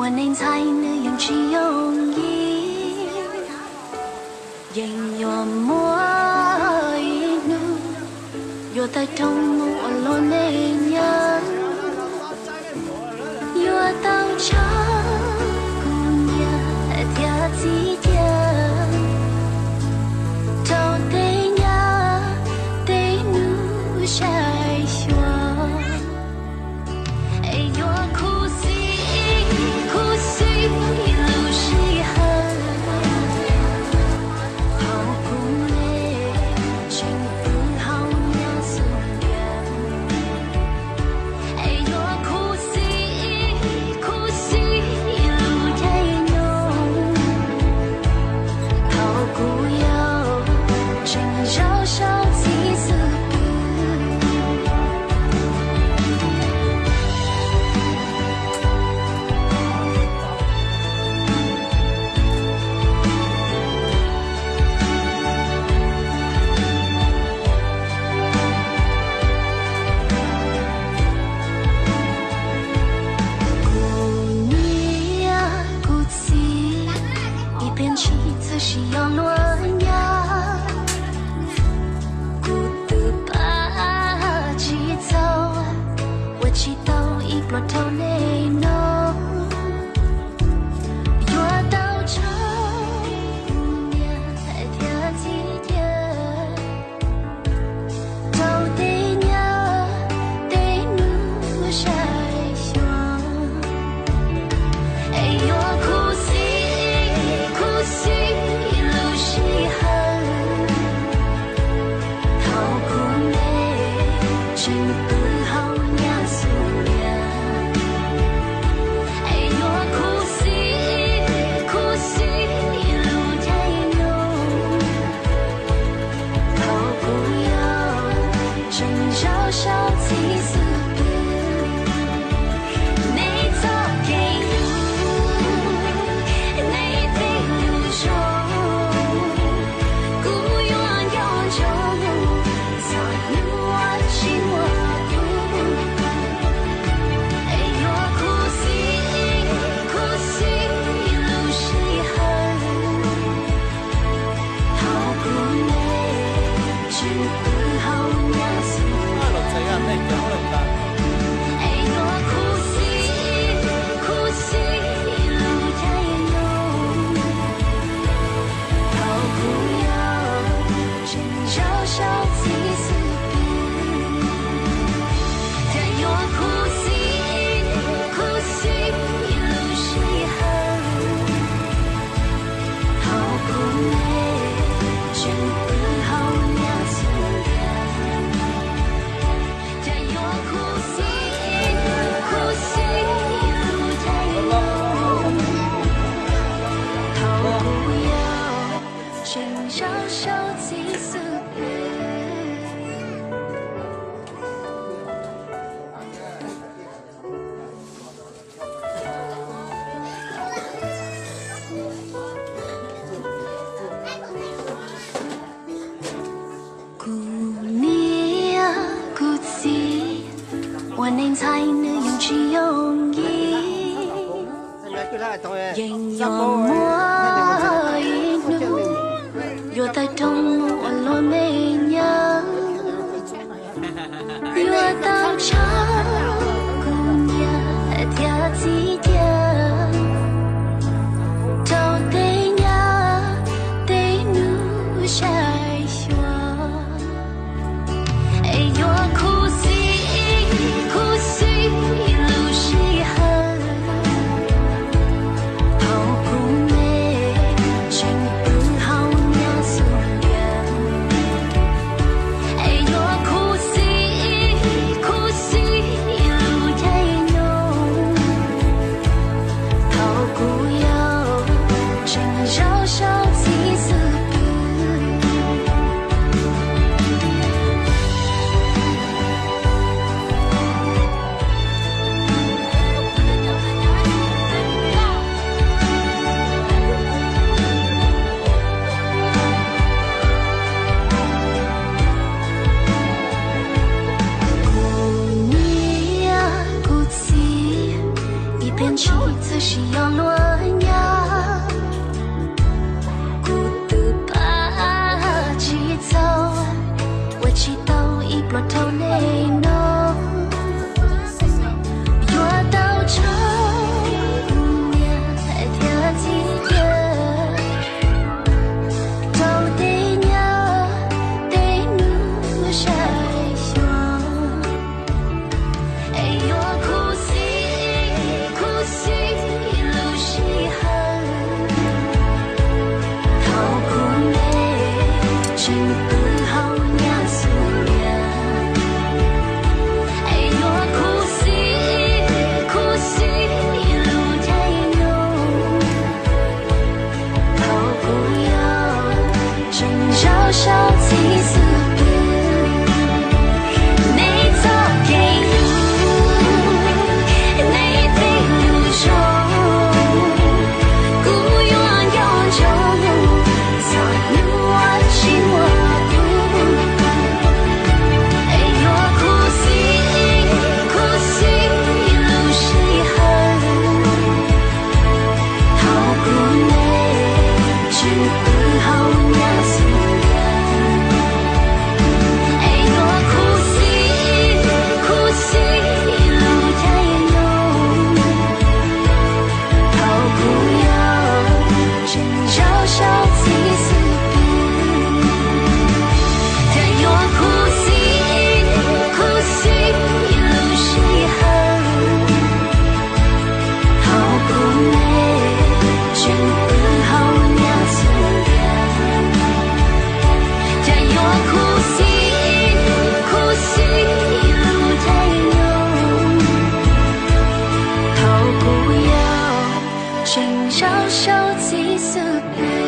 Ua neej ntxhais nws yeej tsis yooj yim, yeej yuav muaj ib hnub yuav tawg rooj mus ua luag neej nyob, yuav tau tso kuv niam thiab txiv cia rau tej nyab tej hnub saib xyuas. Es yuav khuv xim, khuv xim lub sij hawm thaum kuv me tseem pw hauv nyab xub ntiag. Es yuav khuv xim, khuv xim lub caij nyoog thaum kuv yau tseem zaum saum txiv xub pwg. Kuv niam kuv txiv ib pliag ntshis txawm sis yog luag nyab, kuv twb pab tsis txog, ua tsis tau ib pluag rau nej no. Yuav tau tso kuv niam thiab txiv cia rau tej nyab tej hnub saib xyuas. Es yuav khuv xim, khuv xim lub sij hawm thaum kuv me tseem pw hauv nyab xub ntiag. Es yuav khuv xim, khuv xim lub caij nyoog thaum kuv yau tseem zaum saum txiv xub pwg. Nej txoj kev hlub, nej tej lus zoo, kuv yuav nco ntsoov txog hnub tsis muaj kuv. Es yuav khuv xim, khuv xim lub sij hawm thaum kuv me tseem pw hauv nyab xub ntiag. Es yuav khuv xim, khuv xim lub caij nyoog thaum kuv yau tseem zaum saum txiv xub pwg. Cas yuav khuv xim, khuv xim lub sij hawm thaum kuv me tseem pw hauv nyab xub ntiag. Cas yuav khuv xim, khuv xim lub caij nyoog thaum kuv yau tseem zaum saum txiv xub pwg. Kuv niam kuv txiv, ua neej ntxhais nws yeej tsis yooj yim, yeej yuav muaj ib hnub yuav tawg rooj mus ua luag neej nyob. Yuav tau tso kuv niam thiab txiv cia rau tej nyab tej hnub saib xyuas. Es yuav khuv xim, khuv xim lub sij hawm thaum kuv me tseem pw hauv nyab xub ntiag. Tsis tau ib pluag dhau ntawm no, yuav tau tso kuv niam thiab txiv tiag rau tej nyab tej nus saib xyuas. Es yuav khuv xim, khuv xim lub sij hawm thaum kuv me tseem pw hauv nyab xub ntiag. Es yuav khuv xim, khuv xim lub caij nyoog thaum kuv yau tseem zaum saum txiv xub pwg. Nej txoj kev hlub, nej tej lus zoo, kuv yuav nco ntsoov txog hnub tsis muaj kuv. Es yuav khuv xim, khuv xim lub sij hawm thaum kuv me tseem pw hauv nyab xub ntiag. Es yuav khuv xim, khuv xim lub caij nyoog thaum kuv yau tseem zaum saum txiv xub pwg. Thiab yuav khuv xim, khuv xim lub sij hawm thaum kuv me tseem pw hauv nyab xub ntiag. Thiab yuav khuv xim, khuv xim lub caij nyoog thaum kuv yau tseem zaum saum txiv xub pwg.